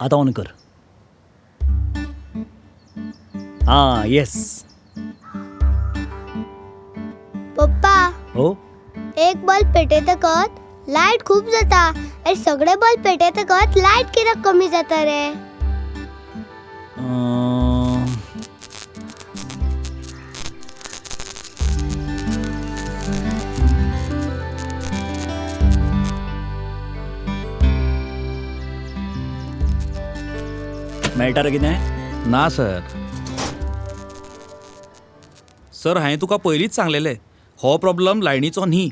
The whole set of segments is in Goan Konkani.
आतां ऑन कर. आं, येस. पप्पा, हो. एक बल्ब पेटयतकच लायट खूब जाता आनी सगळे बल्ब पेटयतकच लायट कित्याक कमी जाता रे? मेळटा रे कितें? ना सर. सर, हांवें तुका पयलींच सांगलेलें, हो प्रॉब्लम लायनीचो न्ही.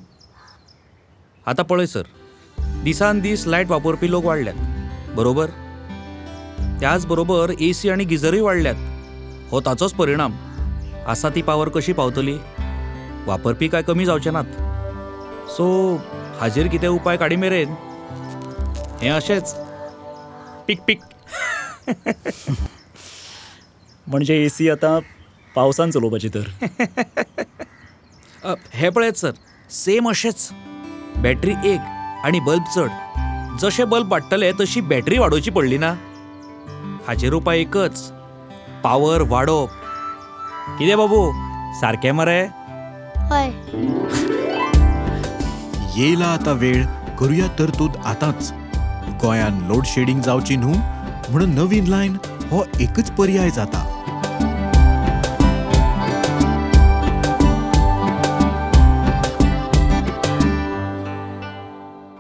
आतां पळय सर, दिसान दीस लायट वापरपी लोक वाडल्यात, बरोबर? त्याच बरोबर ए सी आनी गिजरूय वाडल्यात. हो ताचोच परिणाम. आसा ती पावर कशी पावतली? वापरपी काय कमी जावचे नात. सो हाजेर कितें उपाय काडी मेरेन हें अशेंच पीक पीक. म्हणजे ए सी आतां पावसान चलोवपाची तर. हे पळयात सर, सेम अशेंच. बॅटरी एक आनी बल्ब चड. जशे बल्ब वाडटले तशी बॅटरी वाडोवची पडली ना? हाजेर उपाय एकच, पावर वाडोवप. कितें बाबू, सारकें मरे? हय. येयला आतां वेळ, करुया तरतूद आतांच. गोंयान लोड शेडिंग जावची न्हू म्हणून नवीन लायन हो एकच पर्याय जाता.